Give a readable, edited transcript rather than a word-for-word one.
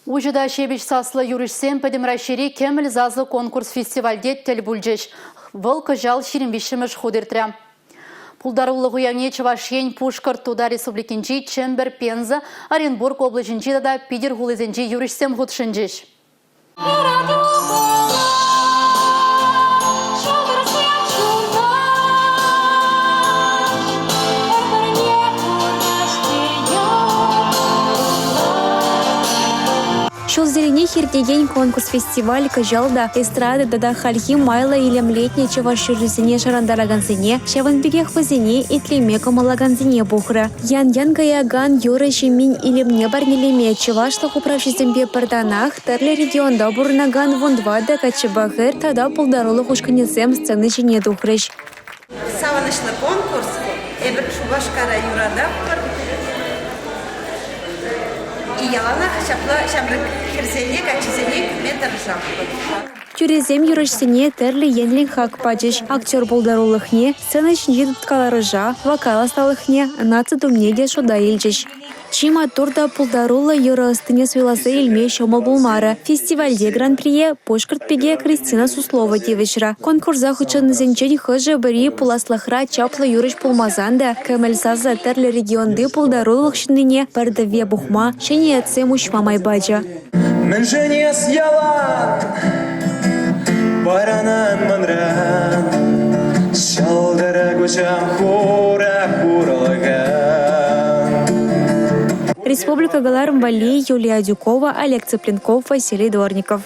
Уҫӑ та ҫепӗҫ саслӑ юрӑҫсем Пӗтӗм Раҫҫейри Кӗмӗл сасӑ конкурс-фестивальте тӗл пулчӗҫ. Вӑл кӑҫал 23-мӗш хут иртрӗ. Пултарулӑх уявне Чӑваш Ен, Пушкӑрт, Тутар Республикинчи, Чӗмпӗр, Пенза, Оренбург облаҫӗнчи тата Питӗр хулисенчи юрӑҫсем хутшӑнчӗҫ. Ҫулсеренех иртекен конкурс-фестиваль кӑҫал та эстрада тата хальхи майлӑ илемлетнӗ чӑваш юррисене шӑрантаракансене, ҫавӑн пекех вӗсене итлеме кӑмӑллакансене пухрӗ. Ян-ян каякан юрӑ ҫеммин илемне парнелеме чӑвашлӑх управҫисемпе пӗр танах тӗрлӗ регионта пурӑнакан 14 каччӑпа хӗр тата пултарулӑх ушкӑнӗсем сцена ҫине тухрӗҫ. Савӑнӑҫлӑ конкурс. Эпир Шупашкара юрататпӑр. Яланах ҫапла ҫамрӑк хӗрсене, каччӑсене кӳме тӑрӑшатпӑр. Тӳресем юрӑҫсене тӗрлӗ енлӗн хак пачӗҫ. Актер пултарулӑхне, сцена ҫинчи тыткаларӑша, вокал ӑсталӑхне, наци тумне те шута илчӗҫ. Чи маттур та пултаруллӑ юрӑ ӑстине суйласа илме ҫӑмӑл пулмарӗ. Фестивальте гран-прие пушкӑрт пики Кристина Суслова тивӗҫрӗ. Конкурса хутшӑннисенчен хӑшӗ-пӗри пуласлӑхра чаплӑ юрӑҫ пулмасан та кӗмӗл сасӑ тӗрлӗ регионти пултарулӑх ҫыннине пӗр тӗвве пухма, ҫӗнӗ ятсем уҫма май пачӗ. Мӗншӗн эс ялан парӑнан манран? Ҫӑлтӑр куҫам хура хурӑлӑхӑн. Республика кӑларӑм валли Юлия Адюкова, Олег Цыпленков, Василий Дворников.